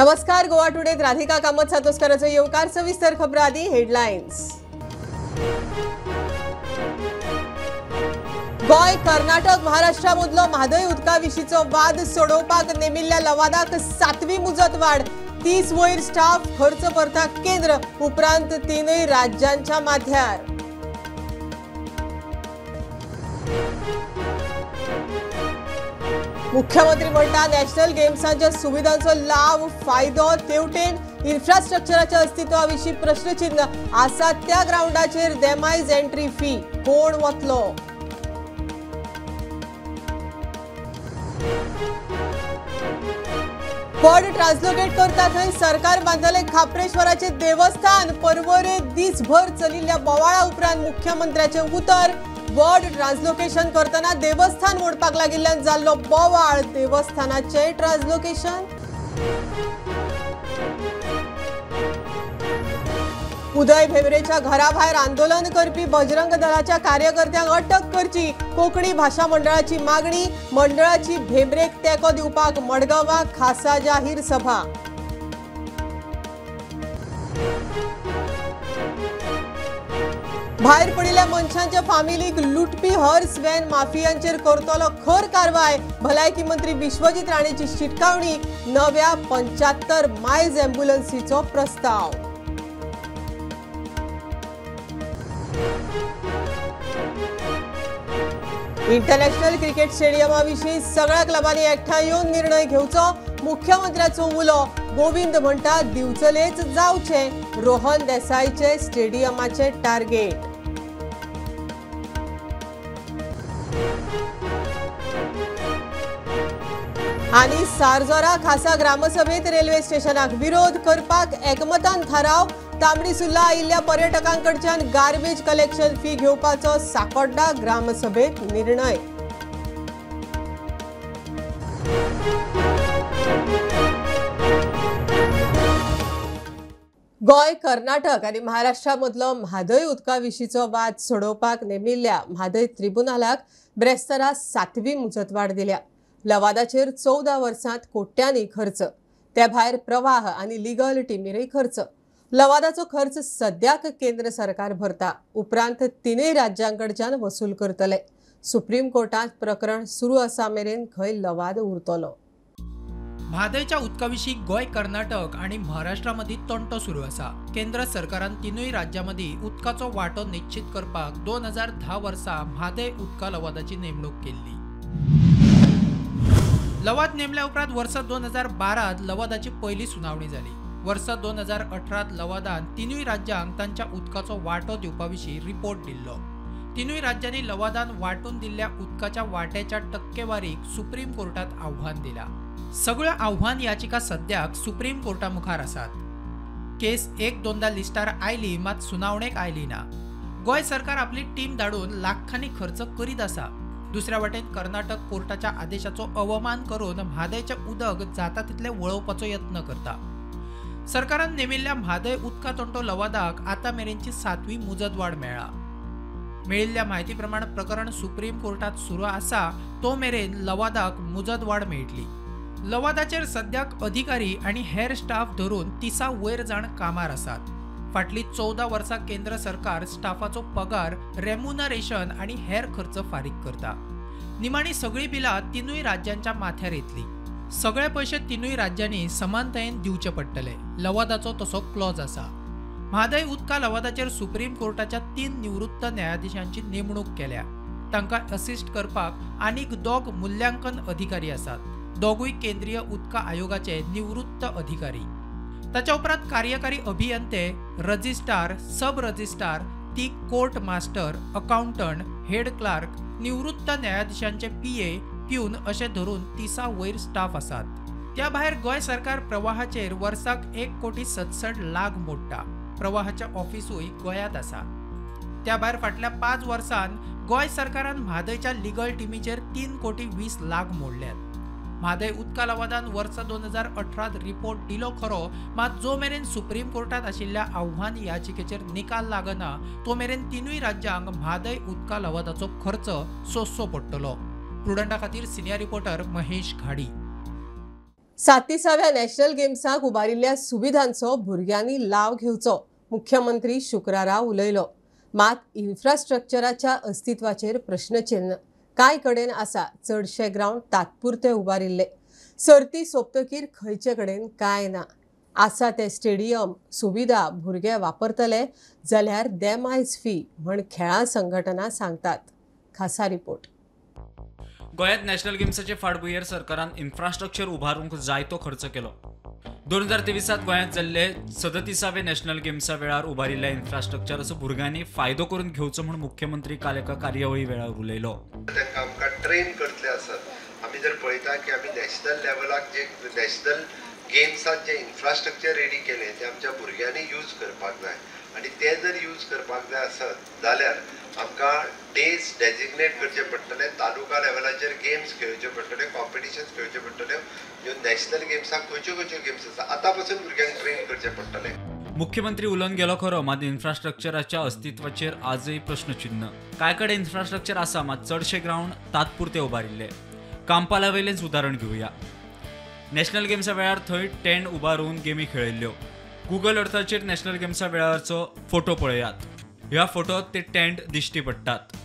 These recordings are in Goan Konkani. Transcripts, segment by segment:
नमस्कार, गोवा टुडेत राधिका कामत सातोस्कराचो येवकार. सविस्तर खबरां आदी हेडलायन्स. गोंय, कर्नाटक, महाराष्ट्रा मदलो म्हादय उदका विशींचो वाद सोडोवपाक नेमिल्ल्या लवादाक 7वी मुजतवाड. 30 वयर स्टाफ खर्च करता केंद्र, उपरांत 3 राज्यांच्या माथ्यार. मुख्यमंत्री म्हणटा नॅशनल गेम्सांच्या सुविधांचो लाव फायदो तेवटेन इन्फ्रास्ट्रक्चराच्या अस्तित्वा विशीं प्रश्नचिन्ह. आसा त्या ग्रावंडाचेर देमायज एंट्री फी, कोण वतलो? पड ट्रान्सलोकेट करता थंय सरकार बांदले खाप्रेश्वराचे देवस्थान. परवरे दीसभर चलिल्ल्या बोवाळा उपरांत मुख्यमंत्र्याचे उतर. वड ट्रान्सलोकेशन करतना देवस्थान मोडपाक लागिल्ल्यान जाल्लो बोवाळ. देवस्थानाचे ट्रान्सलोकेशन. उदय भेंब्रेच्या घराभायर आंदोलन करपी बजरंग दलाच्या कार्यकर्त्यांक अटक करची, कोंकणी भाशा मंडळाची मागणी. मंडळाची भेंब्रेक तेंको दिवपाक मडगांवां खासा जाहीर सभा. भायर पडिल्ल्या मनशांच्या फामिलीक लुटपी हर्स व्हॅन माफियांचेर करतलो खर कारवाय. भलायकी मंत्री विश्वजीत राणेची शिटकावणी. नव्या 75 मायल्स ॲम्ब्युलन्सीचो प्रस्ताव. इंटरनॅशनल क्रिकेट स्टेडियमा विशीं सगळ्या क्लबांनी एकठांय येवन निर्णय घेवचो, मुख्यमंत्र्याचो उलो. गोविंद म्हणटा दिवचलेच जावचे रोहन देसाईचे स्टेडियमाचे टार्गेट. आनी सारजोरा खासा ग्रामसभेत रेल्वे स्टेशनाक विरोध करपाक एकमतान थाराव. तांबडी सुर्ला आयिल्ल्या पर्यटकांकडच्यान गार्बेज कलेक्शन फी घेवपाचो साकोड्डा ग्रामसभेत निर्णय. गोंय, कर्नाटक आनी महाराष्ट्रा मदलो म्हादय उदका विशींचो वाद सोडोवपाक नेमिल्ल्या म्हादय त्रिबुनालाक ब्रेस्तारा 7वी मुजतवाड दिल्या. लवादाचेर 14 वर्सांत कोट्यांनी खर्च, त्या भायर प्रवाह आनी लिगल टिमीरय खर्च. लवादाचो खर्च सद्याक केंद्र सरकार भरता, उपरांत 3 राज्यांकडच्यान वसूल करतले. सुप्रीम कोर्टात प्रकरण सुरू आसा मेरेन खंय लवाद उरतलो. म्हादयच्या उदका विशीं गोंय, कर्नाटक आनी महाराष्ट्रा मदीं तंटो सुरू आसा. केंद्र सरकारान 3 राज्यां मदीं उदकाचो वांटो निश्चीत करपाक 2010 वर्सा म्हादय उदका लवादाची नेमणूक केल्ली. लवाद नेमल्या उपरांत वर्स 2012 लवादाची पयली सुनावणी जाली. वर्स 2018 लवादान 3 राज्यांक तांच्या उदकाचो वांटो दिवपा विशीं रिपोर्ट दिल्लो. 3 राज्यांनी लवादान वांटून दिल्ल्या उदकाच्या वांट्याच्या टक्केवारीक सुप्रीम कोर्टात आव्हान दिला. सगळ्यो आव्हान याचिका सद्याक सुप्रीम कोर्टा मुखार आसात. केस 1-2 लिस्टार आयली मात सुनावणेक आयली ना. गोंय सरकार आपली टीम धाडून लाखांनी खर्च करीत आसा. दुसऱ्या वाटेन कर्नाटक कोर्टाच्या आदेशाचो अवमान करून म्हादयचें उदक जाता तितलें वळोवपाचो यत्न करता. सरकारान नेमिल्ल्या म्हादय उदका तंटो लवादाक आतां मेरेनची 7वी मुजतवाड मेळ्ळा. मेळिल्ल्या म्हायती प्रमाण प्रकरण सुप्रीम कोर्टात सुरू आसा तो मेरेन लवादाक मुजतवाड मेळटली. लवादाचेर सद्याक अधिकारी आनी हेर स्टाफ धरून 30 वयर जाण कामार आसात. फाटलीं 14 वर्सां केंद्र सरकार स्टाफाचो पगार, रेम्युनरेशन आनी हेर खर्च फारीक करता. निमाणी सगळीं बिलां 3 राज्यांच्या माथ्यार येतली. सगळे पयशे 3 राज्यांनी समानतायेन दिवचे पडटले. लवादाचो तसो क्लॉज आसा. म्हादय उदका लवादाचेर सुप्रीम कोर्टाच्या 3 निवृत्त न्यायाधीशांची नेमणूक केल्या. तांकां असिस्ट करपाक आनीक 2 मूल्यांकन अधिकारी आसात. 2 केंद्रीय उदका आयोगाचे निवृत्त अधिकारी. ताच्या उपरांत कार्यकारी अभियंते, रजिस्ट्रार, सब registrar, 3 court master, accountant, head clerk, निवृत्त न्यायाधीशांचे पीए, प्यून अशें धरून 30 वयर स्टाफ आसात. त्या भायर गोंय सरकार प्रवाहाचेर वर्साक 1,67,00,000 मोडटा. प्रवाहाचें ऑफिसूय गोंयांत आसा. त्या भायर फाटल्या 5 वर्सांत गोंय सरकारान म्हादयच्या लिगल टिमीचेर 3,20,00,000 मोडल्यात. म्हादय उदका लवादान वर्स 2018 रिपोर्ट दिलो खरो, मात जो मेरेन सुप्रीम कोर्टात आशिल्ल्या आव्हान याचिकेचेर निकाल लागना तो मेरेन 3 राज्यांक म्हादय उदका लवादाचो खर्च सोंसचो पडटलो. प्रुडंटा खातीर सिनियर रिपोर्टर महेश घाडी. 37व्या नॅशनल गेम्साक उबारिल्ल्या सुविधांचो भुरग्यांनी लाव घेवचो मुख्यमंत्री शुक्रारा उलयलो. मात इन्फ्रास्ट्रक्चराच्या अस्तित्वाचेर प्रश्नचिन्ह. कांय कडेन आसा चडशे ग्रावंड तात्पुरते उबारिल्ले. सर्ती सोंपतकीर खंयचे कडेन कांय ना. आसा ते स्टेडियम सुविधा भुरगे वापरतले जाल्यार देमायज फी म्हण खेळां संघटना सांगतात. खासा रिपोर्ट. गोंयांत नॅशनल गेम्साचे फाटभुंयेर सरकारान इन्फ्रास्ट्रक्चर उबारूंक जायतो खर्च केलो. 2023 गोंयांत जाल्ले 37वे नॅशनल गेम्सा वेळार उबारिल्ल्या इन्फ्रास्ट्रक्चराचो भुरग्यांनी फायदो करून घेवचो म्हूण मुख्यमंत्री काल एका कार्यावळी वेळार उलयलो. तांकां आमकां ट्रेन करतले आसत. आमी जर पळयता की आमी नॅशनल लेवलाक जे नॅशनल गेम्सात जे इन्फ्रास्ट्रक्चर रेडी केलें तें आमच्या भुरग्यांनी यूज करपाक जाय आनी ते जर यूज करपाक जाय आसत जाल्यार आमकां डेज डेजिग्नेट करचे पडटले, तालुका लेवलाचेर गेम्स खेळच्यो पडटल्यो, कॉम्पिटिशन्स खेळच्यो पडटल्यो. ज्यो नॅशनल गेम्साक खंयच्यो खंयच्यो गेम्स आसा आतां पासून भुरग्यांक ट्रेन करचे पडटले. मुख्यमंत्री उलोवन गेलो खरो, मात इन्फ्रास्ट्रक्चराच्या अस्तित्वाचेर आजय प्रश्नचिन्ह. कांय कडेन इन्फ्रास्ट्रक्चर आसा मात चडशे ग्रावंड तात्पुरते उबारिल्ले. कांपाला वयलेंच उदाहरण घेवया. नॅशनल गेम्सा वेळार थंय टेंट उबारून गेमी खेळयल्ल्यो. गुगल अर्थाचेर नॅशनल गेम्सा वेळारचो फोटो पळयात. ह्या फोटोत ते टेंट दिश्टी पडटात.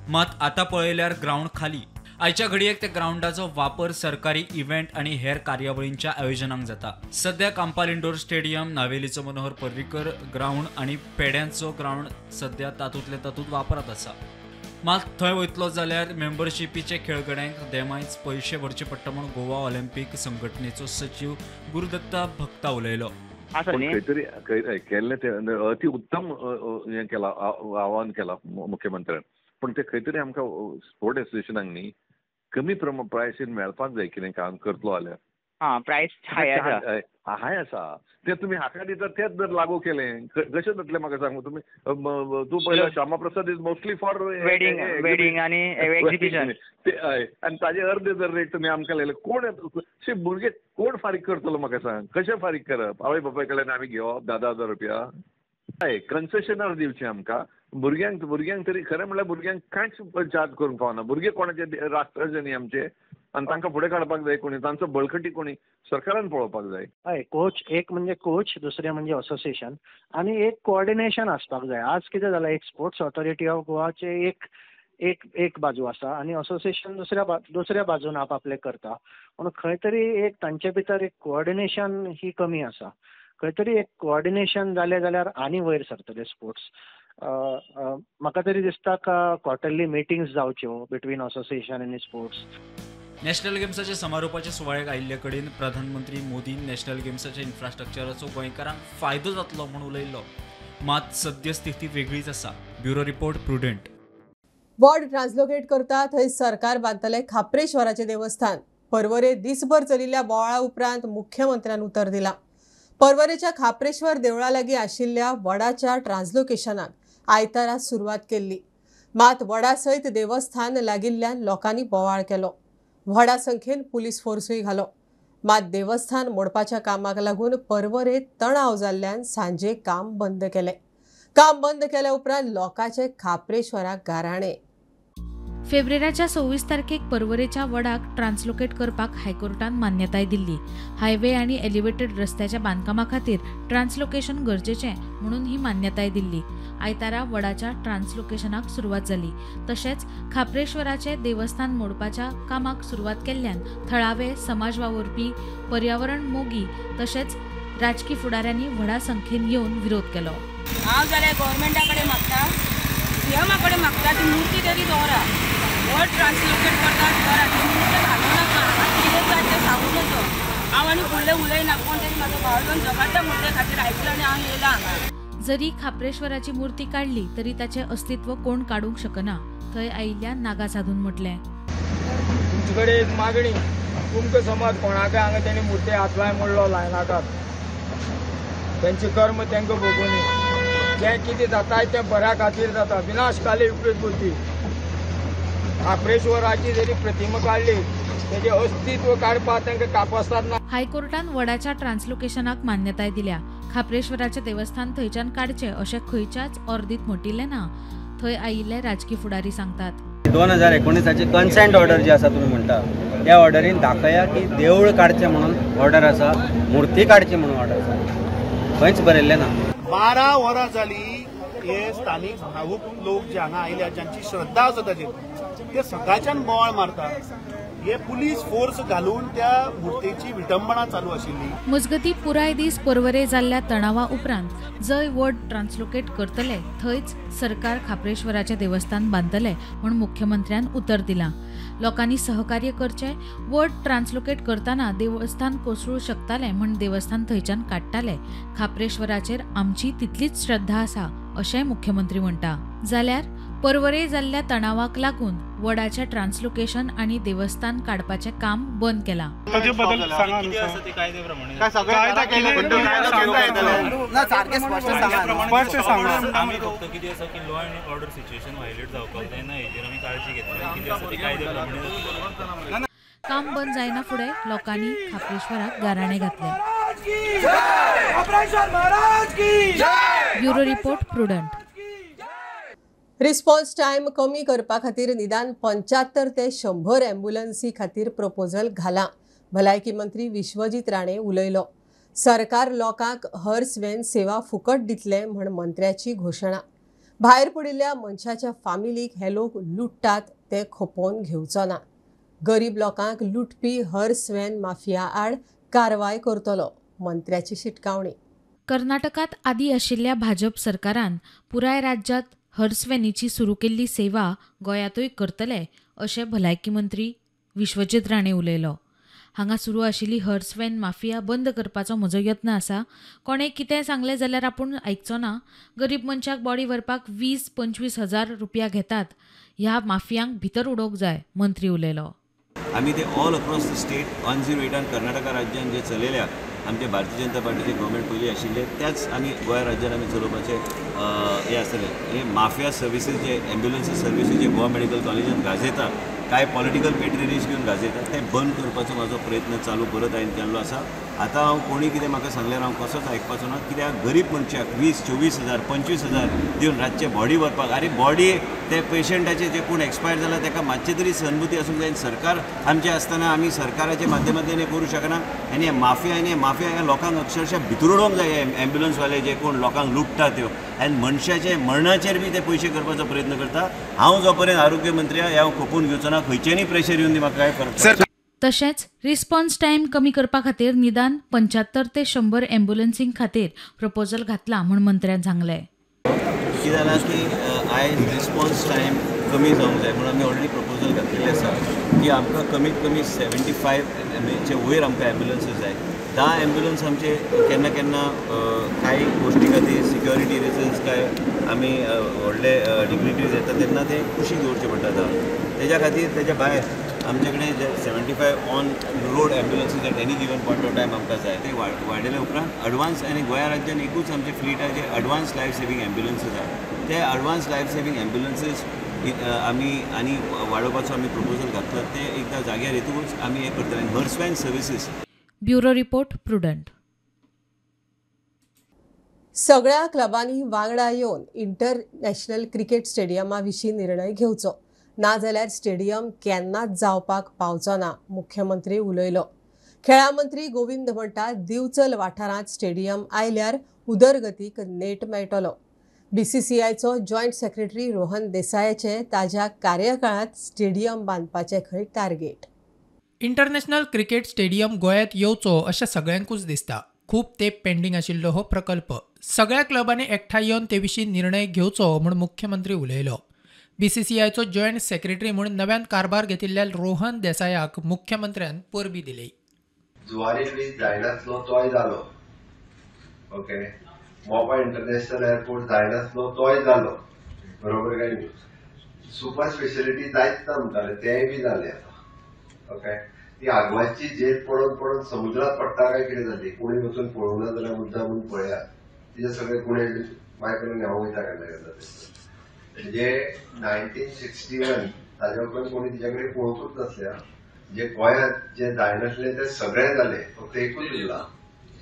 मात आतां पळयल्यार ग्रावंड खाली. आयच्या घडयेक त्या ग्रावंडाचो वापर सरकारी इव्हेंट आनी हेर कार्यावळींच्या आयोजनाक जाता. सद्या कांपाल इंडोर स्टेडियम, नावेलीचो मनोहर पर्रीकर ग्रावंड आनी पेड्यांचो ग्रावंड सद्या तातूंतले तातूंत वापरांत आसा. मात थंय वयतलो जाल्यार मेंबरशिपीचे खेळगड्यांक देमायज पयशे भरचे पडटा म्हूण गोवा ऑलिम्पीक संघटनेचो सचीव गुरुदत्ता भक्ता उलयलो. खंय तरी केल्लें तें अति उत्तम हें केलां, आव्हान केलां मुख्यमंत्र्यान, पूण तें खंय तरी आमकां स्पोर्ट एसोसिएशनाक न्ही कमी प्रायसीन मेळपाक जाय. कितें काम करतलो जाल्यार प्रायस हाय आसा, हाय आसा तें तुमी हाका दिता तेंच जर लागू केलें कशें जातलें म्हाका सांग. तुमी तूं पळयला Shyama Prasad is mostly for wedding आनी एक्झिबिशन. हय, आनी ताजे अर्दे जर रेट तुमी आमकां लायले कोण भुरगे कोण फारीक करतलो म्हाका सांग. कशें फारीक करप? आवय बापाय कडल्यान आमी घेवप 10-10 हजार रुपया? हय, कन्सेशनार दिवचें आमकां भुरग्यांक. भुरग्यांक तरी खरें म्हणल्यार भुरग्यांक कांयच चार्ज करूंक फावना. भुरगे कोणाचे राष्ट्राचे न्ही आमचे, आनी तांकां फुडें काडपाक जाय कोणी, तांचो बळकटी कोणी सरकारान पळोवपाक जाय. हय, कोच एक म्हणजे कोच, दुसरें म्हणजे असोसिएशन आनी एक कोऑर्डिनेशन आसपाक जाय. आज कितें जालां, एक स्पोर्ट्स ऑथॉरिटी ऑफ गोवाचे एक एक एक बाजू आसा आनी असोसिएशन दुसऱ्या बाजून आपआपलें करता. म्हणून खंय तरी एक तांचे भितर एक कोऑर्डिनेशन ही कमी आसा. खंय तरी एक कोऑर्डिनेशन जालें जाल्यार आनी वयर सरतले स्पोर्ट्स. म्हाका तरी दिसता क्वॉर्टरली मिटिंग्स जावच्यो बिटवीन असोसिएशन आनी स्पोर्ट्स. नॅशनल गेम्साच्या समारोपाच्या सुवाळ्याक आयिल्ले कडेन प्रधानमंत्री मोदीन नॅशनल गेम्साच्या इन्फ्रास्ट्रक्चराचो गोंयकारांक फायदो जातलो म्हूण उलयल्लो. मात सद्य स्थिती वेगळीच आसा. Bureau report, Prudent. Ward translocate करता थंय सरकार बांदतले खाप्रेश्वराचें देवस्थान. पर्वरे दिसभर चलिल्ल्या बोवाळा उपरांत मुख्यमंत्र्यान उतर दिलां. पर्वरेच्या खाप्रेश्वर देवळा लागीं आशिल्ल्या वडाच्या ट्रान्सलोकेशनाक आयतारा सुरवात केल्ली. मात वडा सयत देवस्थान लागिल्ल्यान लोकांनी बोवाळ केलो. व्हडा संख्येन पुलीस फोर्सूय घालो. मात देवस्थान मोडपाच्या कामाक लागून पर्वरे तणाव जाल्ल्यान सांजे काम बंद केलें. काम बंद केल्या उपरांत लोकांचे खाप्रेश्वराक गाराणे. फेब्रेराच्या 26 तारखेक पर्वरेच्या वडाक ट्रान्सलोकेट करपाक हायकोर्टान मान्यताय दिल्ली. हायवे आनी एलिव्हेटेड रस्त्याच्या बांदकामा खातीर ट्रान्सलोकेशन गरजेचें म्हणून ही मान्यताय दिल्ली. आयतारा वडाच्या ट्रान्सलोकेशनाक सुरवात जाली. तशेंच खाप्रेश्वराचे देवस्थान मोडपाच्या कामाक सुरवात केल्ल्यान थळावे समाज वावुरपी, पर्यावरण मोगी तशेंच राजकी फुडाऱ्यांनी व्हडा संख्येन येवन विरोध केलो. हांव जाल्यार गव्हर्मेंटा कडेन मागता, सीएमा कडेन मागता, ती मूर्ती तरी दवरा. वड ट्रान्सलोकेट करतात दवरा, ती मूर्ती घालूं नाका. कितें जाय तें सांगूं नजो. हांव आनी फुडलें उलयना. कोण तरी म्हाजो भाव येवन झगडटा मुर्ते खातीर आयकलो आनी हांव येयलां हांगा. जरी खाप्रेश्वराची मूर्ती काडली तरी ताचें अस्तित्व कोण काडूंक शकना, थंय आयिल्ल्या नागा साधून म्हटलें. तुमचे कडेन एक मागणी, तुमकां समज कोणाकय हांगा तेणी मूर्ती हात लाय म्हणलो लायनाकात. तेंचें कर्म तांकां भोगुनी. जें कितें जाता तें बऱ्या खातीर जाता. विनाश काले विपरीत बुद्धी. खाप्रेश्वराची जरी प्रतिमा काडली तेजें अस्तित्व काडपाक तांकां कापसात ना. हायकोर्टान वडाच्या ट्रान्सलोकेशनाक मान्यताय दिल्या. खाप्रेश्वराचें देवस्थान थंयच्यान काडचें अशें खंयच्याच ऑर्दीत म्हटिल्लें ना, थंय आयिल्ले राजकी फुडारी सांगतात. 2019 कन्सेंट ऑर्डर जी आसा तुमी म्हणटा त्या ऑर्डरीन दाखया की देवूळ काडचें म्हणून ऑर्डर आसा, मूर्ती काडची म्हणून ऑर्डर आसा, खंयच बरयल्लें ना. 12 वरां जाली हे स्थानीक भावूक लोक जे हांगा आयल्या, ज्यांची श्रद्धा आसा ताचेर, ते सकाळच्यान बोवाळ मारता. हे पुलीस फोर्स घालून त्या मूर्तीची विटंबना चालू आशिल्ली. मजगती पुराय दीस पर्वरे जाल्ल्या तणावा उपरांत जंय वड ट्रान्सलोकेट करतले थंयच सरकार खाप्रेश्वराचें देवस्थान बांदतले म्हूण मुख्यमंत्र्यान उतर दिलां. लोकांनी सहकार्य करचें. वड ट्रान्सलोकेट करतना देवस्थान कोसळूं शकतालें म्हूण देवस्थान थंयच्यान काडटाले. खाप्रेश्वराचेर आमची तितलीच श्रद्धा आसा अशेंय मुख्यमंत्री म्हणटा. जाल्यार पर्वरे जाल्ल्या तणावाक लागून वडाचें ट्रान्सलोकेशन आनी देवस्थान काडपाचें काम बंद केलां. काम बंद जायना फुडें लोकांनी खाप्रेश्वराक गाराणें घातलें. Bureau report, Prudent. Response time कमी करपा खातीर निदान 75 ते 100 एम्ब्युलन्सी खातीर प्रपोजल घालां, भलायकी मंत्री विश्वजीत राणे उलयलो. सरकार लोकांक हर्स व्हॅन सेवा फुकट दितले म्हण मंत्र्याची घोशणा. भायर पडिल्ल्या मनशाच्या फामिलीक हे लोक लुट्टात ते खपोवन घेवचो ना. गरीब लोकांक लुटपी हर्स व्हॅन माफिया आड कारवाय करतलो, मंत्र्याची शिटकावणी. कर्नाटकांत आदी आशिल्ल्या भाजप सरकारान पुराय राज्यांत हर्स व्हॅनीची सुरू केल्ली सेवा गोंयांतूय करतले अशें भलायकी मंत्री विश्वजीत राणे उलयलो. हांगा सुरू आशिल्ली हर्स व्हॅन माफिया बंद करपाचो म्हजो यत्न आसा. कोणें कितेंय सांगलें जाल्यार आपूण आयकचो ना. गरीब मनशाक बॉडी व्हरपाक 20-25 हजार रुपया घेतात. ह्या माफियांक भितर उडोवंक जाय, मंत्री उलयलो. आमी ते all across the state 108 Karnataka राज्यान जे चलयल्या आमचे भारतीय जनता पार्टीचे गव्हर्मेंट पयलीं आशिल्ले त्याच आमी गोंय राज्यान आमी चलोवपाचें हें आसतलें. हे माफिया सर्विसीस जे एम्ब्युलन्सीस सर्विसीस जे गोवा मेडिकल कॉलेजान गाजयता, कांय पॉलिटिकल पेट्रनेज घेवन गाजयता, ते बंद करपाचो म्हाजो प्रयत्न चालू परत हांवें केल्लो आसा. आतां हांव कोणी कितें म्हाका सांगल्यार हांव कसोच आयकपाचो ना. कित्याक गरीब मनशाक 20, 24 हजार, 25 हजार दिवन रातचे बॉडी व्हरपाक, आरे बॉडी ते पेशंटाचे जे कोण एक्सपायर जाला ताका मातशें तरी सहानुभूती आसूंक जाय. सरकार आमचें आसतना आमी सरकाराच्या माध्यमांतल्यान हें करूं शकना. आनी हे माफिया आनी माफिया ह्या लोकांक अक्षरशः भितर उडोवंक जाय. एम्ब्युलन्सवाले जे कोण लोकांक लुट्टा त्यो आनी मनशाचे मरणाचेर बी ते पयशे करपाचो प्रयत्न करता. हांव जो पर्यंत आरोग्य मंत्री आहा हांव खपून घेवचो ना. खंयच्यानय प्रेशर येवन दी म्हाका कांय फरक. तशेंच रिस्पॉन्स टायम कमी करपा खातीर निदान 75 ते 100 एम्ब्युलन्सीं खातीर प्रपोजल घातला म्हूण मंत्र्यान सांगलें. कितें जालां की आयज रिस्पॉन्स टायम कमी जावंक जाय म्हणून आमी ऑलरेडी प्रपोजल घातलेलें आसा की आमकां कमीत कमी 75 वयर आमकां एम्ब्युलन्सीस जाय. 10 एम्ब्युलन्स आमचे केन्ना केन्ना कांय गोश्टी खातीर सिक्युरिटी रिजन्स काय आमी व्हडले डिग्निटरीज येता तेन्ना ते कुशीक दवरचे पडटा. तेज्या खातीर तेज्या भायर आमचे कडेन जे 75 on road ambulances at any given point of time आमकां जाय. ते वाडयल्या उपरांत अडवान्स आनी गोंया राज्यान एकूच आमचे फ्लीट आहा जे अडवान्स लायफ सेवींग एम्ब्युलन्सीस आहा. ते अडवान्स लायफ सेवींग एम्ब्युलन्सीस आमी आनी वाडोवपाचो आमी प्रपोजल घातला. ते एकदां जाग्यार येतकूच आमी हें करतले. Hearse van services. Bureau report, Prudent. सगळ्या क्लबांनी वांगडा येवन इंटरनॅशनल क्रिकेट स्टेडियमा विशीं निर्णय घेवचो, नाजाल्यार स्टेडियम केन्नाच जावपाक पावचो ना, मुख्यमंत्री उलयलो. खेळां मंत्री गोविंद म्हणटा दिवचल वाठारांत स्टेडियम आयल्यार उदरगतीक नेट मेळटलो. बीसीसीआयचो जॉयंट सेक्रेटरी रोहन देसायाचे ताज्या कार्यकाळांत स्टेडियम बांदपाचें खंय टार्गेट. इंटरनॅशनल क्रिकेट स्टेडियम गोंयांत येवचो अशें सगळ्यांकूच दिसता. खूब तेंप पेंडींग आशिल्लो हो प्रकल्प. सगळ्या क्लबांनी एकठांय येवन ते विशीं निर्णय घेवचो म्हूण मुख्यमंत्री उलयलो. बीसीसीआयचो जॉयंट सेक्रेटरी म्हूण नव्यान कारभार घेतिल्ल्या रोहन देसायाक मुख्यमंत्र्यान परबी दिली. जुवारी ब्रीज जायनासलो तोय जालो, ओके. मोपा इंटरनॅशनल एअरपोर्ट जायनासलो तोय जालो, बरोबर काय न्ही. सुपर स्पेशलिटी जायच ना म्हणटाले तेंय बी जालें आतां, ओके. ती आगवाची जेल पडून पडून समुद्रात पडटा काय कितें जाली, कोणी वचून पळोवना जाल्यार मुद्दा म्हूण पळयात, तिचे सगळे गुणे माय करून हांव वयता केन्ना केन्ना. म्हणजे 1961 ताज्या उपरांत कोणी तिच्या कडेन पळोवंकूच नासल्या. जे गोंयांत जे जायनासले ते सगळे जाले, फक्त एकूच उरला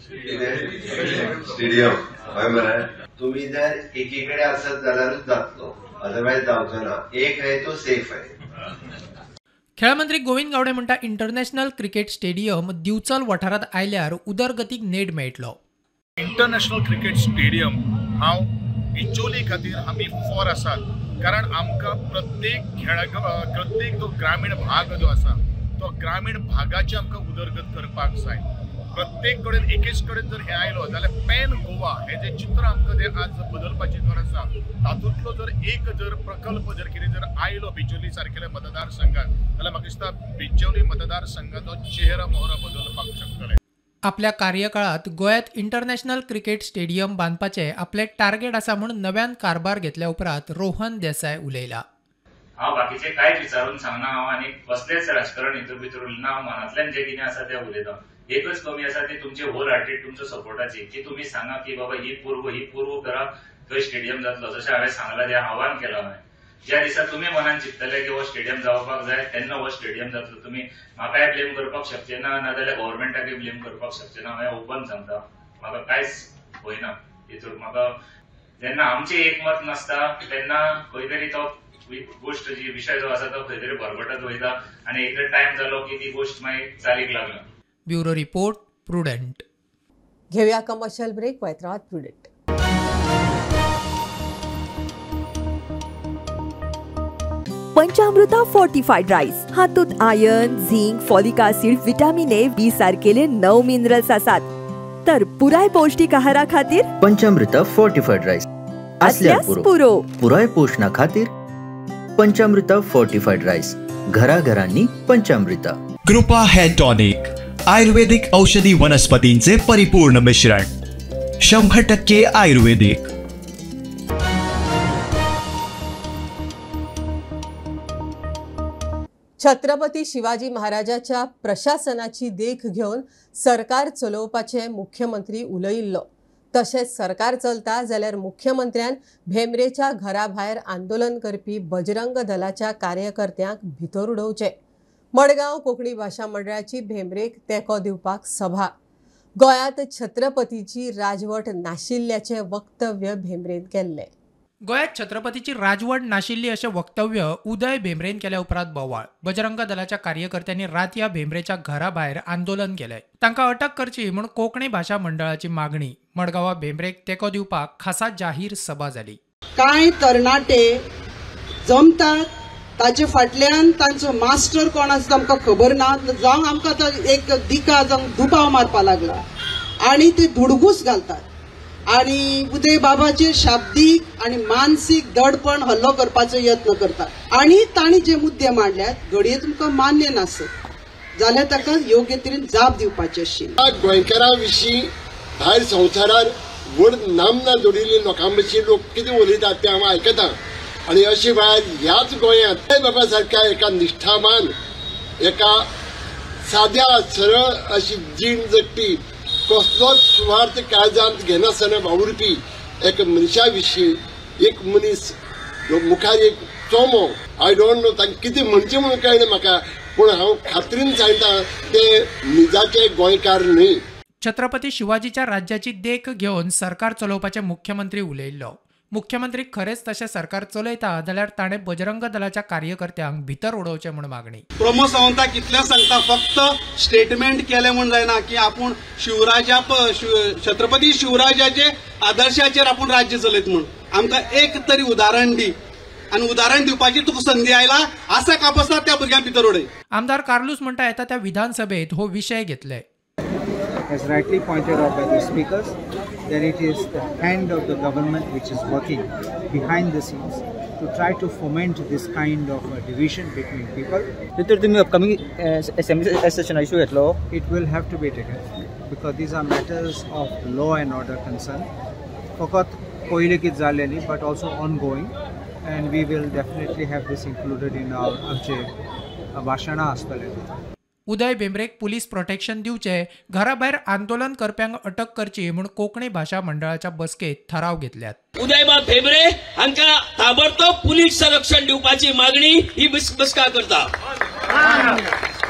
कितें, स्टेडियम. हय मरे, तुमी जर एकी कडेन आसत जाल्यारूच जातलो. अदरवायज जावचो ना. एक है तो सेफ है. खेळ मंत्री गोविंद गावडे म्हणटा इंटरनॅशनल क्रिकेट स्टेडियम दिवचल वाठारांत आयल्यार उदरगतीक नेट मेळटलो. इंटरनॅशनल क्रिकेट स्टेडियम हांव बिचोली खातीर आमी फॉर आसात, कारण आमकां प्रत्येक प्रत्येक जो ग्रामीण भाग जो आसा तो ग्रामीण भागाची आमकां उदरगत करपाक जाय. प्रत्येक कडेन एकेच कडेन जर हें आयलो जाल्यार पॅन गोवा हें जें चित्र आमकां जें आज बदलपाची गरज आसा तातूंतलो जर एक जर प्रकल्प जर कितें जर आयलो बिचोली सारकेल्या मतदारसंघात जाल्यार म्हाका दिसता बिचोली मतदारसंघाचो चेहरा मोहरा बदलपाक शकतले. आपल्या कार्यकाळात गोव्यात इंटरनॅशनल क्रिकेट स्टेडियम बांदपाचें आपलें टार्गेट आसा म्हूण नव्यान कारभार घेतल्या उपरांत रोहन देसाय उलयला. हांव बाकीचें कांयच विचारून सांगना, हांव आनी कसलेंच राजकारण हितून भितर उलयना. हांव मनांतल्यान जें कितें आसा तें उलयता. एकच कमी आसा ती तुमची होल हार्टेड तुमचो सपोर्टाची, की तुमी सांगा की बाबा ही पूर्व करा थंय स्टेडियम जातलो. जशें हांवें सांगलां, जें आव्हान केलां हांवें, ज्या दिसा तुमी मनान चिंततले की हो स्टेडियम जावपाक जाय तेन्ना हो स्टेडियम जातलो. तुमी म्हाकाय ब्लेम करपाक शकचे ना, नाजाल्यार गव्हर्मेंटाकय ब्लेम करपाक शकचे ना. हांवें ओपन सांगता, म्हाका कांयच होयना हितून. म्हाका जेन्ना आमचें एकमत नासता तेन्ना खंय तरी तो गोश्ट जी विशय जो आसा तो खंय तरी भरभटत वयता आनी एकदां टायम जालो की ती गोश्ट मागीर चालीक लागना. Bureau report, Prudent. घेऊया कमर्शियल ब्रेक. पळयत राहात प्रुडंट. पंचामृता फोर्टिफाईड राईस हातूंत iron, zinc, folic acid, vitamin A, B सारकेले 9 minerals आसात. तर पुराय पौष्टिक आहारा खातीर पंचामृता फोर्टिफाईड राईस असल्यार पुरो. पुराय पोषणा खातीर पंचामृता फोर्टिफाईड राईस घराघरांनी पंचामृता. कृपा हेअर टॉनिक, आयुर्वेदिक औषधी वनस्पतींचे परिपूर्ण मिश्रण, 100% आयुर्वेदिक. छत्रपती शिवाजी महाराजाच्या प्रशासनाची देख घेवन सरकार चलोवपाचें मुख्यमंत्री उलयिल्लो. तशेंच सरकार चलता जाल्यार मुख्यमंत्र्यान भेंब्रेच्या घरा भायर आंदोलन करपी बजरंग दलाच्या कार्यकर्त्यांक भितर उडोवचें. मडगांव कोंकणी भाशा मंडळाची भेंब्रेक तेंको दिवपाक सभा. गोंयांत छत्रपतीची राजवट नाशिल्ल्याचें वक्तव्य भेंब्रेन केल्लें. गोंयांत छत्रपतीची राजवट नाशिल्ली अशें वक्तव्य उदय भेंब्रेन केल्या उपरांत बोवाळ. बजरंग दलाच्या कार्यकर्त्यांनी रातया भेंब्रेच्या घरा भायर आंदोलन केलें. तांकां अटक करची म्हूण कोंकणी भाशा मंडळाची मागणी. मडगांवा भेंब्रेक तेंको दिवपाक खासा जाहीर सभा जाली. कांय तरणाटे जमतात, ताचे फाटल्यान तांचो मास्टर कोण आसा आमकां खबर ना, जावं आमकां आतां एक दिका जावं दुबाव मारपा लागला आनी ते धुडगूस घालतात आनी उदय बाबाचेर शाब्दीक आनी मानसीक दडपण हल्लो करपाचो यत्न करतात. आनी तांणी जे मुद्दे मांडल्यात घडये तुमकां मान्य नासत जाल्यार ताका योग्य तरेन जाप दिवपाची आशिल्ली. गोंयकारां विशीं भायर संवसारार व्हड नामना जोडिल्ली लोकां विशीं लोक कितें उलयतात तें हांव आयकतां आनी अशे वेळार ह्याच गोंयांत बाबा सारक्या एका निश्ठावान, एका साद्या सरळ अशी जीण जगपी, कसलोच सुवार्थ काळजांत घेनासतना वावुरपी एका मनशा विशीं एक मनीस मुखार एक चोमो, I don't know तांकां कितें म्हणचें म्हणून कळना म्हाका, पूण हांव खात्रीन सांगता ते निजाचे गोंयकार न्हय. छत्रपती शिवाजीच्या राज्याची देख घेवन सरकार चलोवपाचें मुख्यमंत्री उलयिल्लो. मुख्यमंत्री खरेंच तशें सरकार चलयता जाल्यार ताणें बजरंग दलाच्या कार्यकर्त्यांक भितर उडोवचें म्हूण मागणी. प्रमोद सावंताक इतलें सांगता, फक्त स्टेटमेंट केलें म्हूण जायना की आपूण शिवराजा छत्रपती शिवराजाचे आदर्शाचेर आपूण राज्य चलयत म्हूण. आमकां एक तरी उदाहरण दी आनी उदाहरण दिवपाची तुका संदी आयला आसा कापसना त्या भुरग्यांक भितर उडय. आमदार कार्लूस म्हणटा येता त्या विधानसभेत हो विशय घेतले. As rightly pointed out by the speakers, that it is the hand of the government which is working behind the scenes to try to foment this kind of a division between people. Upcoming assembly session issue at law? It will have to be taken because these are matters of law and order concern. Fakat poile kit zale nahi, but also ongoing, and we will definitely have this included in our amche bhashana astale. Uday भेंब्रेक पुलीस प्रोटेक्शन दिवचे, घराभायर आंदोलन करप्यांक अटक करची म्हूण कोंकणी भाशा मंडळाच्या बसकेत थाराव घेतल्यात. उदयबाब भेंब्रे हांकां ताबडतोब पुलीस संरक्षण दिवपाची मागणी ही बसका करता.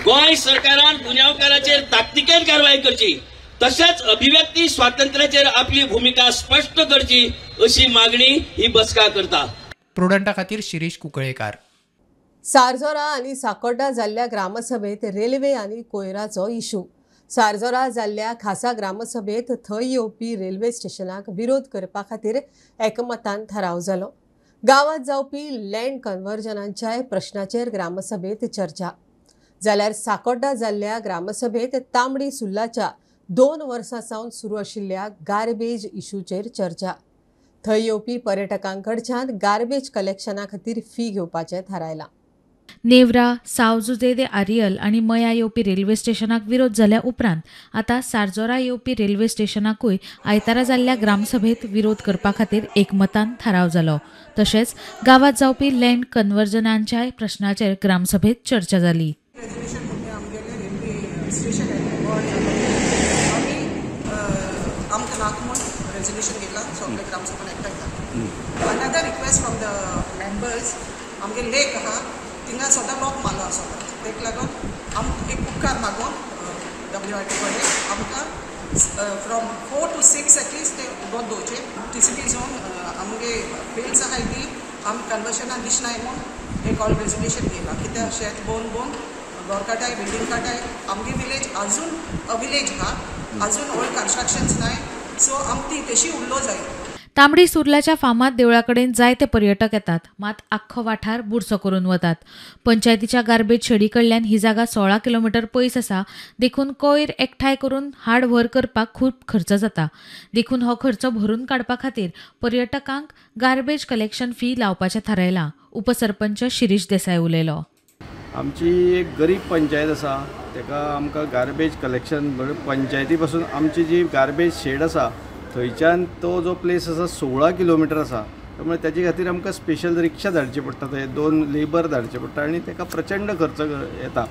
गोंय सरकारान गुन्यांवकाराचेर ताकतिकेन कारवाय करची, तशेंच अभिव्यक्ती स्वातंत्र्याचेर आपली भुमिका स्पश्ट करची अशी मागणी ही बसका करता. प्रुडंटा खातीर शिरीष कुंकळेकार. सारजोरा आनी साकोड्डा जाल्ल्या ग्रामसभेत रेल्वे आनी कोयराचो इशू. सारजोरा जाल्ल्या खासा ग्रामसभेत थंय येवपी रेल्वे स्टेशनाक विरोध करपा खातीर एकमतान थाराव जालो. गांवांत जावपी लँड कन्वर्जनांच्याय प्रश्नाचेर ग्रामसभेत चर्चा. जाल्यार साकोड्डा जाल्ल्या ग्रामसभेत तांबडी सुर्लाच्या 2 वर्सां सावन सुरू आशिल्ल्या गार्बेज इशूचेर चर्चा. थंय येवपी पर्यटकांकडच्यान गार्बेज कलेक्शना खातीर फी घेवपाचें थारायलां. नेवरा, साव जुझे दे आरियल आनी मया येवपी रेल्वे स्टेशनाक विरोध जाल्या उपरांत आतां सारजोरा येवपी रेल्वे स्टेशनाकूय आयतारा जाल्ल्या ग्रामसभेत विरोध करपा खातीर एकमतान थाराव जालो. तशेंच गांवांत जावपी लँड कन्वर्जनांच्याय प्रश्नाचेर ग्रामसभेत चर्चा जाली. थिंगा सदां लोक मालो आसता तेका लागून आम एक उपकार मागून डब्ल्यू आर टी कडेन आमकां फ्रॉम 4 to 6 at least ते उदक दवरचें. टी सी पी झोन आमगे फिल्ड्स आहाय ती आम कन्वर्शनाक दिसनाय म्हूण एक ऑल रेजोल्युशन घेयलां. कित्याक शेत बोवन बोवन घर काटाय बिल्डींग काटाय आमगे विलेज अजून अ विलेज आहा, अजून ओल्ड कन्स्ट्रक्शन्स नाय, सो आम ती तशी उरलो जाय. तांबडी सुर्लाच्या फामाद देवळा कडेन जायते पर्यटक येतात, मात आख्खो वाठार बुरसो करून वतात. पंचायतीच्या गार्बेज शेडी कडल्यान ही जागा 16 किलोमिटर पयस आसा, देखून कोयर एकठांय करून हाड व्हर करपाक खूब खर्च जाता. देखून हो खर्च भरून काडपा खातीर पर्यटकांक गार्बेज कलेक्शन फी लावपाचें थारायलां. उपसरपंच शिरीष देसाय उलयलो. आमची एक गरीब पंचायत आसा, ताका आमकां गार्बेज कलेक्शन पंचायती पासून आमची जी गार्बेज शेड आसा थंयच्यान तो जो प्लेस आसा 16 किलोमिटर आसा, त्यामुळे ताजे खातीर आमकां स्पेशल रिक्षा धाडची पडटा, थंय 2 लेबर धाडचे पडटा आनी ताका प्रचंड खर्च येता.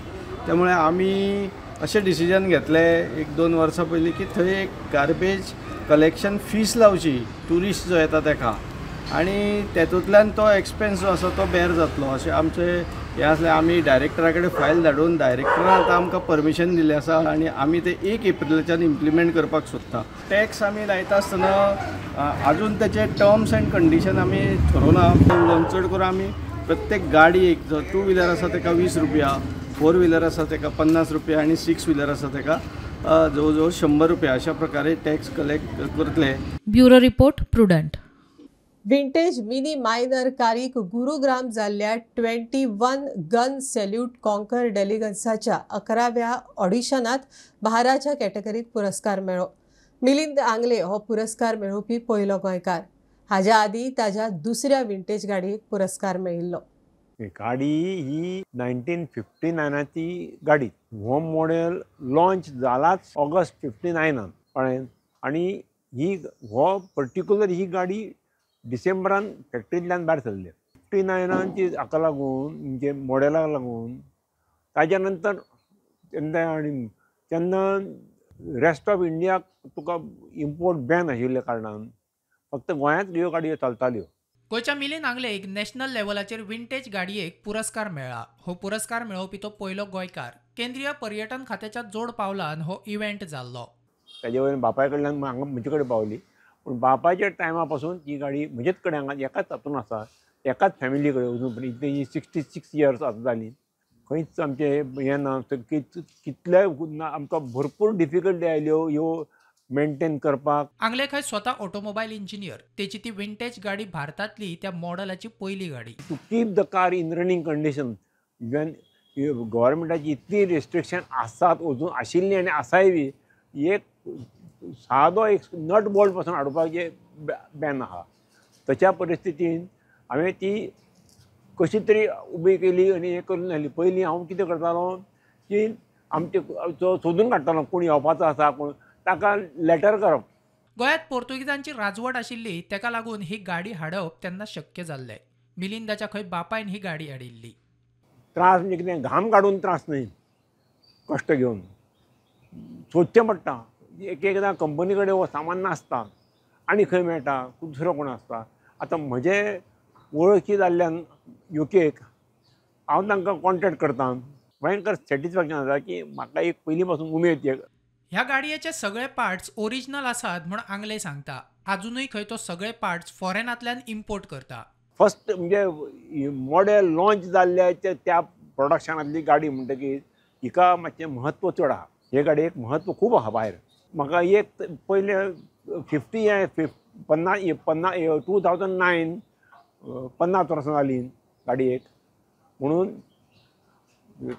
त्यामुळे आमी अशें डिसिजन घेतलें 1-2 वर्सां पयलीं की थंय एक गार्बेज कलेक्शन फीस लावची ट्युरिस्ट जो येता ताका, आनी तेतूंतल्यान तो एक्सपेन्स जो आसा तो बेर जातलो अशें आमचें हें आसलें. आमी डायरेक्टरा कडेन फायल धाडून डायरेक्टरान आतां आमकां परमिशन दिल्लें आसा आनी आमी तें 1 एप्रिलाच्यान इम्प्लिमेंट करपाक सोदता. टॅक्स आमी लायता आसतना आजून तेचे टर्म्स एंड कंडिशन आमी थरोवना. चड करून आमी प्रत्येक गाडी एक जो 2 व्हिलर आसा ताका 20 रुपया, 4 व्हिलर आसा ताका 50 रुपया आनी 6 व्हिलर आसा ताका जवळ जवळ 100 रुपया अशा प्रकारे टॅक्स कलेक्ट करतले. Bureau report, Prudent. Vintage Mini Minor कारीक गुरुग्राम जाल्ल्या 21 गन सॅल्यूट कॉन्कर डेलिगन्साच्या 11व्या ऑडिशनात भाराच्या कॅटेगरीत पुरस्कार मेळ्ळो. मिलिंद आंगले हो पुरस्कार मेळोवपी पयलो गोंयकार. हाज्या आदीं ताज्या दुसऱ्या विंटेज गाडयेक पुरस्कार मेळिल्लो. गाडी ही 1959ची गाडी. हो मॉडेल लॉन्च जालाच ऑगस्ट 59 कळ्ळें, आनी ही हो पर्टिक्युलर ही गाडी डिसेंबरान फॅक्टरींतल्यान भायर सरले. 59ची हाका लागून म्हणजे मॉडेलाक लागून ताज्या नंतर तेन्ना आनी तेन्ना रेस्ट ऑफ इंडियाक तुका इम्पोर्ट बॅन आशिल्ल्या कारणान फक्त गोंयांत ह्यो गाडयो चलताल्यो. गोंयच्या मिलिंद आंगलेक नॅशनल लेव्हलाचेर विंटेज गाडयेक पुरस्कार मेळ्ळा. हो पुरस्कार मेळोवपी तो पयलो गोंयकार. केंद्रीय पर्यटन खात्याच्या जोड पावलान हो इव्हेंट जाल्लो. ताजे वयल्यान बापाय कडल्यान हांगा म्हजे कडेन पावली, पूण बापायच्या टायमा पासून ही गाडी म्हजेच कडेन हांगा एकाच हातून आसा, एकाच फॅमिली कडेन वचून पर्यंत ही 66 इयर्स आतां जाली. खंयच आमचें हें ना, कितले आमकां भरपूर डिफिकल्टी आयल्यो ह्यो मेंटेन करपाक. आंगले खंय स्वता ऑटोमोबायल इंजिनियर. तेची ती विंटेज गाडी भारतांतली त्या मॉडलाची पयली गाडी. To keep the car in running condition even गव्हर्मेंटाची इतली रिस्ट्रिक्शन आसात अजून आशिल्ली आनी आसाय बी, एक सादो एक नट बोल्ट पासून हाडपाचें बॅन आहा. तशा परिस्थितीन हांवें ती कशी तरी उबी केली आनी हें करून हाडली. पयलीं हांव कितें करतालो की आमचे सोदून काडटालो कोण येवपाचो आसा कोण, ताका लेटर करप. गोंयांत पोर्तुगीजांची राजवट आशिल्ली, ताका लागून ही गाडी हाडप तेन्ना शक्य जाल्लें. मिलिंदाच्या खंय बापायन ही गाडी हाडिल्ली. त्रास म्हणजे कितें, घाम काडून त्रास न्हय, कश्ट घेवन सोदचें पडटा. एक एकदां कंपनी कडेन हो सामान नासता आनी खंय मेळटा, दुसरो कोण आसता. आतां म्हजे वळखी जाल्ल्यान युकेक हांव तांकां कॉन्टेक्ट करता. भयंकर सॅटिस्फॅक्शन जाता की म्हाका एक पयलीं पासून उमेद. ह्या गाडयेचे सगळे पार्ट्स ओरिजिनल आसात म्हूण आंगले सांगता. आजुनूय खंय तो सगळे पार्ट्स फॉरेनांतल्यान इम्पोर्ट करता. फर्स्ट म्हणजे मॉडेल लॉन्च जाल्ल्या त्या प्रोडक्शनांतली गाडी म्हणटकीर हिका मातशें म्हत्व चड आहा. हे गाडयेक म्हत्व खूब आहा भायर. म्हाका एक पयले 50 50 2009 50 वर्सां जालीं गाडयेक, म्हणून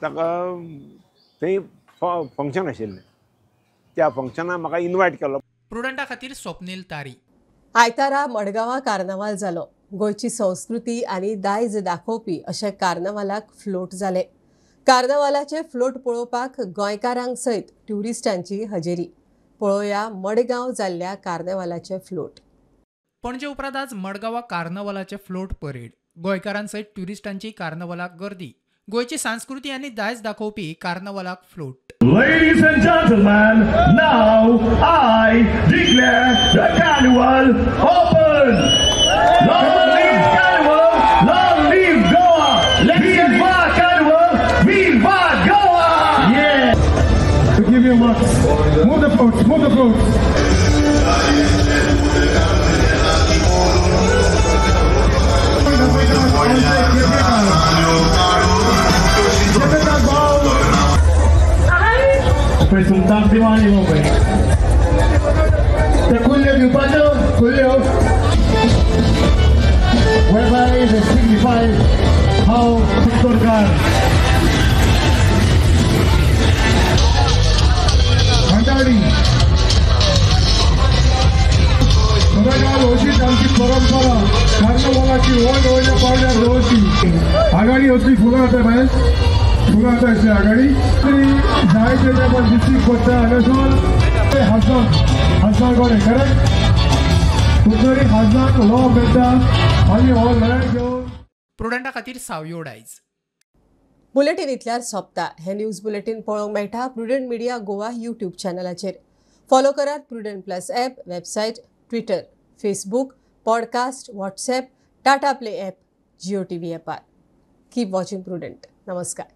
ताका थंय फंक्शन आशिल्लें, त्या फंक्शनाक म्हाका इनवायट केलो. प्रुडंटा खातीर स्वप्नील तारी. आयतारा मडगांवां कार्नावाल जालो. गोंयची संस्कृती आनी दायज दाखोवपी अशें कार्नावालाक फ्लोट जाले. कार्नावालाचे फ्लोट पळोवपाक गोंयकारांक सयत ट्युरिस्टांची हजेरी. पळोवया मडगांव जाल्ल्या कार्नावालाचे फ्लोट. पणजे उपरांत आज मडगांवा कार्नावालाचे फ्लोट परेड. गोंयकारांसयत ट्युरिस्टांची कार्नावालाक गर्दी. गोंयची संस्कृती आनी दायज दाखोवपी कार्नावालाक float. Ladies and gentlemen, now I declare the carnival open. Long live Carnival, long live Goa. Viva Carnival, viva Goa. Yeah. To give you marks. Move the floats, move the floats. Whereby they signify how Uttarkar Bhandari सदाकाळ अशीच आमची परंपरा कार्नवालाची व्हड व्हडल्या पावड्यार दवरची. आघाडी असली फुलां जाता भायर, फुलां जाता असली आघाडी जायते ते पण दिस्टीक पडटा. हांगासून हासान हासान कोणे करेक्ट कुठतरी हासान लो मेळटा आनी हो लढाय घेवन प्रुडंटा खातीर सावयो डायज. बुलेटीन इतल्यार सोंपता. हे न्यूज बुलेटीन पळोवंक मेळटा प्रुडंट मिडिया गोवा यूट्यूब चॅनलाचेर. फॉलो करात Prudent plus app, website, Twitter, Facebook, podcast, WhatsApp, Tata Play app, Jio TV ॲपार. Keep watching prudent. नमस्कार.